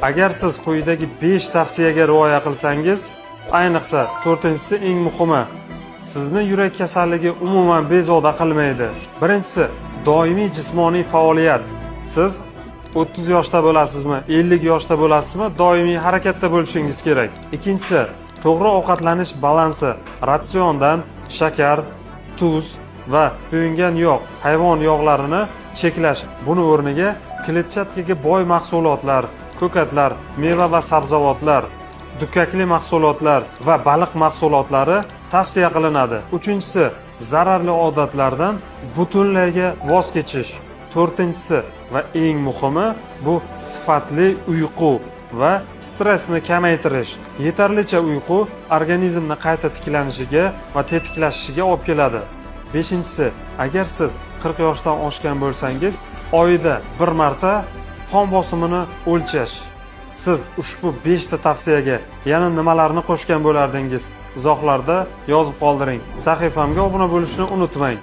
Agar siz quyidagi 5 tavsiyaga rioya qilsangiz, ayniqsa to'rtinchisi eng muhimi, sizni yurak kasalligi umuman bezovta qilmaydi. Birinchisi, doimiy jismoniy faoliyat. Siz 30 yoshda bo'lasizmi, 50 yoshda bo'lasizmi, doimiy harakatda bo'lishingiz kerak. Ikkinchisi, to'g'ri ovqatlanish balansi. Ratsiondan shakar, tuz va to'yingan yog', hayvon yog'larini cheklash. Buni o'rniga kletchatkaga boy mahsulotlar, ko'katlar, meva va sabzavotlar, dukkakli mahsulotlar va baliq mahsulotlari tavsiya qilinadi. Uchinchisi, zararli odatlardan butunlayga voz kechish. To'rtinchisi va eng muhimi, bu sifatli uyqu va stressni kamaytirish. Yetarlicha uyqu organizmni qayta tiklanishiga va tetiklashishiga olib keladi. Beshinchisi, agar siz 40 yoshdan oshgan bo'lsangiz, oyida bir marta qon bosimini o'lchash. Siz ushbu 5 ta tavsiyaga yana nimalarni qo'shgan bo'lardingiz? Izohlarda yozib qoldiring. Sahifamga obuna bo'lishni unutmang.